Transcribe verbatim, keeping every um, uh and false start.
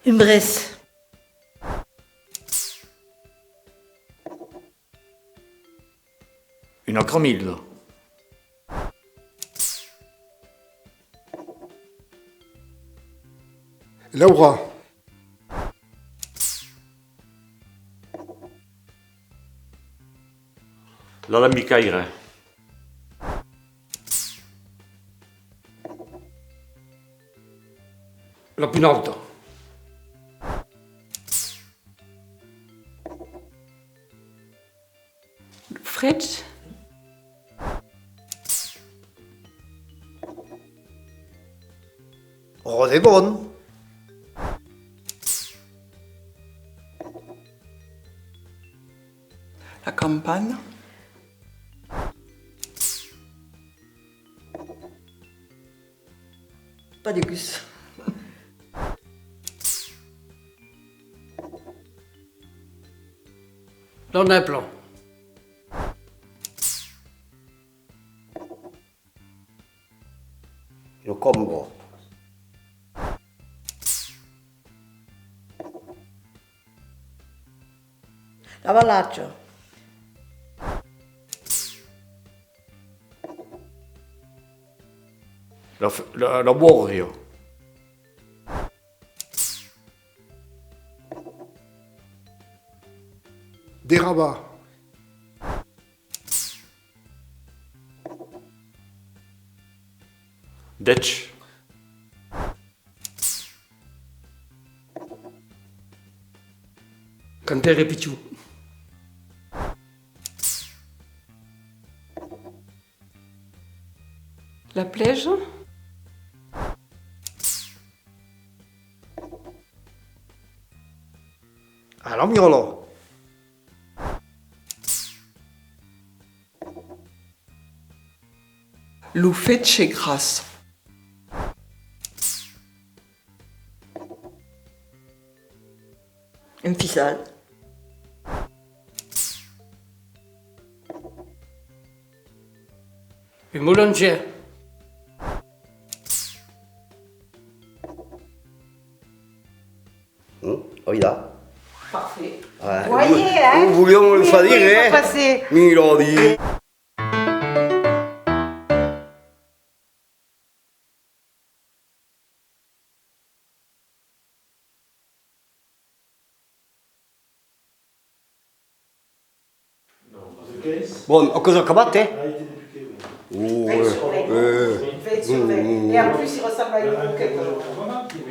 Un brèç. Una cromilha. Laurar. L'alambicaire. La punauta. Freg. Ròde bon. La campana. Pas de gus. La nèbla. Lo còmbra. L'avalatge. La f-, la, la bòria. Derrabar. Dètz. Quand ère pichon. La plèja. A la miòla. Lo fetge gras. Un fissal. Un boulanger. Hum, oida. Parfait. Ouais. Vous voyez, hein? Vous vouliez me le faire dire, hein? Passé. Mira, dit. Bon, aquò's acabat, eh? Oh, eh, eh. Vingt sur vingt. Et en plus, il ressemble à une roquette.